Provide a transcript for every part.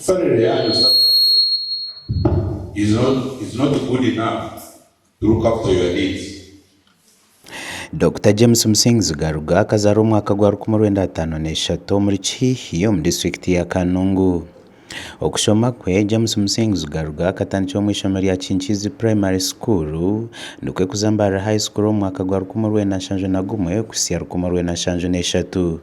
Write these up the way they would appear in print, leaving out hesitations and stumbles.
Salary yanyu is not is not good enough to look after your needs. Dokita James Musinguzi Garuga akazaarwa omu mwaka gwa 1953 omuri Kihihi omu disiturikiti ya Kanungu. Okushoma kwe, James Musinguzi Garuga akatandikira omu ishomero rya Kinkiizi Primary School nikwo kuza Mbarara High School omu mwaka gwa 1971 kuhitsya 1973.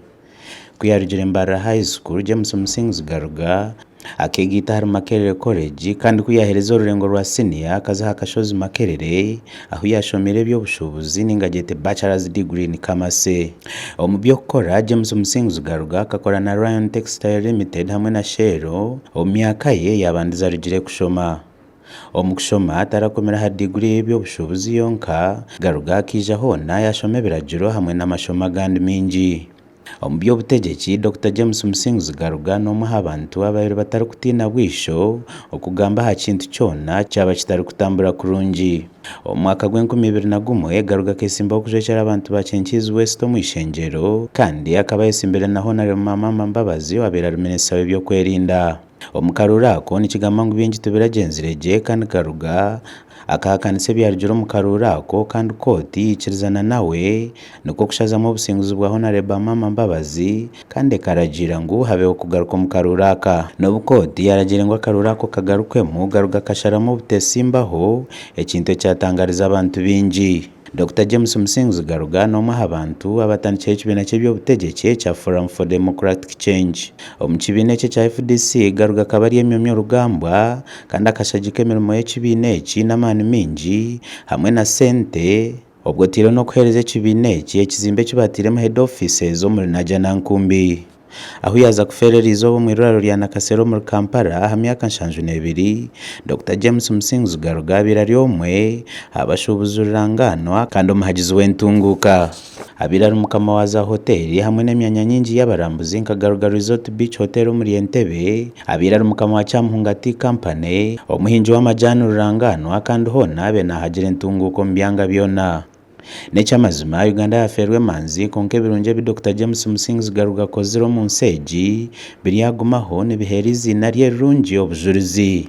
Ku yaarugire Mbarara High School, James Musinguzi Garuga akeegaita ahari Makerere College kandi ku yaaherize orurengo rwa siniya akaza aha Kashozi Makerere ahu yaashomeire eby'obushuubuzi nainga gyete Bachelor's Degree in Commerce. Omu by'okukora, James Musinguzi Garuga akakora na Rayon Textile Limited hamwe na Shell omu myaka ye yaabandize arugire kushoma. Omu kushoma tarakomire aha diguri y'eby'obushuubuzi yonka, Garuga akaija hoona yaashoma ebiragiro hamwe n'amashomo agandi maingi. Omu by'obutegyeki, Dokita James Musinguzi Garuga n'omwe aha bantu ababaire batarikutiina bwisho okugamba aha kintu kyona kyaba kitarikutambura kurungi. Omu mwaka gw'enkumi ibiri na gumwe, Garuga akeetsimbaho kujwekyera abantu ba Kyenkizi West omu ishengyero kandi akaba ayetsimbire na Hon. Amama Mbabazi owabaire ari minisita w'eby'okwerinda. Omu karuuru ako, nikigambwa ngu bingi tibiragyenzire gye kandi Karuga akahakanisa ebyarugire omu karuuru ako kandi kooti yaikirizana nawe nikwo kushazamu obusinguzi bwa Honarebo Amama Mbabazi kandi ekaragiira ngu habeho okugaruka omu karuuru aka. N'obu kooti yaaragiire ngu akaruuru ako kagarukwemu, Garuga akasharamu obutesimbaho ekintu ekyatangarize abantu baingi. Dokita James Musinguzi Garuga n'omwe aha bantu abatandikireho ekibiina ky'eby'obutegyeki ekya Forum for Democratic Change. Omu kibiina eki ekya FDC, Garuga akaba ari emyomyo rugambwa kandi akashagika emirimo y'ekibiina eki n'amaani maingi hamwe na sente obwo oteireho n'okuheereza ekibiina eki ekizimbe eki bateiremu head offices omuri Najjanankumbi. Ahu yaaza kufeera eriizooba omu irwariro rya Nakasero omuri Kampala aha myaka 72, Dokita James Musinguzi Garuga abaire ari omwe aha bashuubuzi rurangaanwa kandi omuhagizi w'entunguuka. Abaire ari mukama wa za hoteeri hamwe n'emyanya nyingi y'abarambuzi nka Garuga Resort Beach Hotel omuri Entebbe, abaire ari mukama wa Kyamuhunga Tea Company, omuhingi w'amajaani rurangaanwa kandi hoona abaire naahagira entunguuka omu byanga byona. N'eky'amazima, Uganda yafeerwa emanzi, kwonka ebirungi ebi Dokita James Musinguzi Garuga akozire omu nsi egi biryagumaho nibiheera eiziina rye rirungi obujurizi.